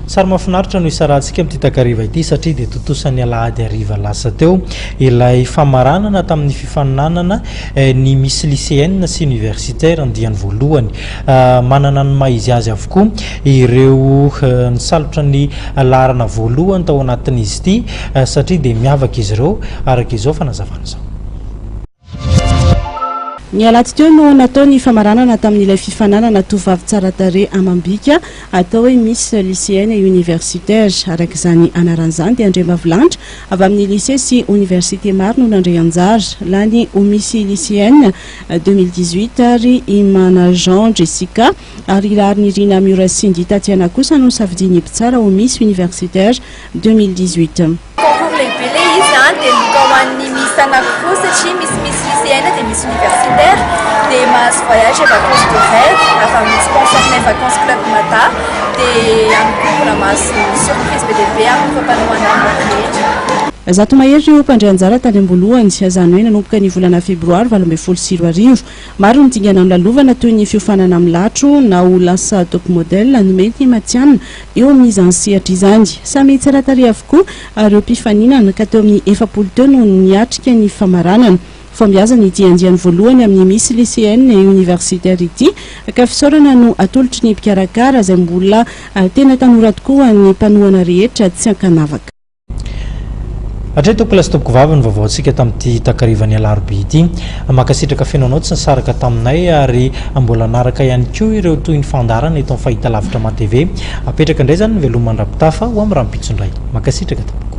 Sary mahafinaritra no isarahantsika amin'ity takariva ity satria dia tontosa ny alahady hariva lasa teo ilay famaranana tamin'ny fifaninanana ny Miss Lycéenne sy Universitaire andiany voalohany. Manana ny maha izy azy avokoa ireo nisalotra ny laharana voalohany tao anatin'izy ity satria dia miavaka izy ireo araka izao fanazavana izao. Ny alahady teo no natao ny famaranana tamin'ilay fifaninanana tovovavy tsara tarehy amam-bika atao hoe Miss Lycéenne et Universitaire. Araka izany anarana izany dia andriambavilanitra avy amin'ny lycée sy oniversite maro no nandray anjara. Lany ho Miss Lycéenne 2018 ary i Mana Jean Jessica ary Raharinirina Miora Cindy Tatiana kosa no safidian'ny mpitsara ho Miss Universitaire 2018. Concours lehibe le izy an, dia loka ho an'ny miss anankiroa satria misy miss lycéenne dia miss universitaire, dia mahazo voyage et vacances de rêve avy amin'ny sponsor-nay Vacances Club Mada, dia ihany koa mbola mahazo surprise be dia be amin'ny fampanohanana rehetra. Zato mahery ireo mpandray anjara tany am-boalohany, izany hoe nanomboka ny volana febroary 2018. Maro ny dingana nolalovana toy ny fiofanana amin'ny latro na ho lasa top model nomeny ny matihanina eo amin'izany sehatra izany. Samy tsara tarehy avokoa ireo mpifaninana ka teo amin'ny 40 teo no niatrika ny famaranana. Fahombiazana ity andiany voalohany amin'ny Miss Lycéenne et Universitaire ity ka fisaorana no atolotry ny mpikarakara izay mbola tena tanora tokoa ny mpanohana rehetra tsy ankanavaka. Hatreto tompokolahy sy tompokovavy ny vaovaontsika tamin'ity takarivan'ny alarobia ity. Mankasitraka feno anao tsy nisaraka taminay ary mbola hanaraka ihany koa ireo toy ny fandaharana eto amin'ny fahitalavitra MATV. Apetraka indray izany ny veloma mandra-pitafa ho amin'ny rahampitso indray. Mankasitraka tompoko.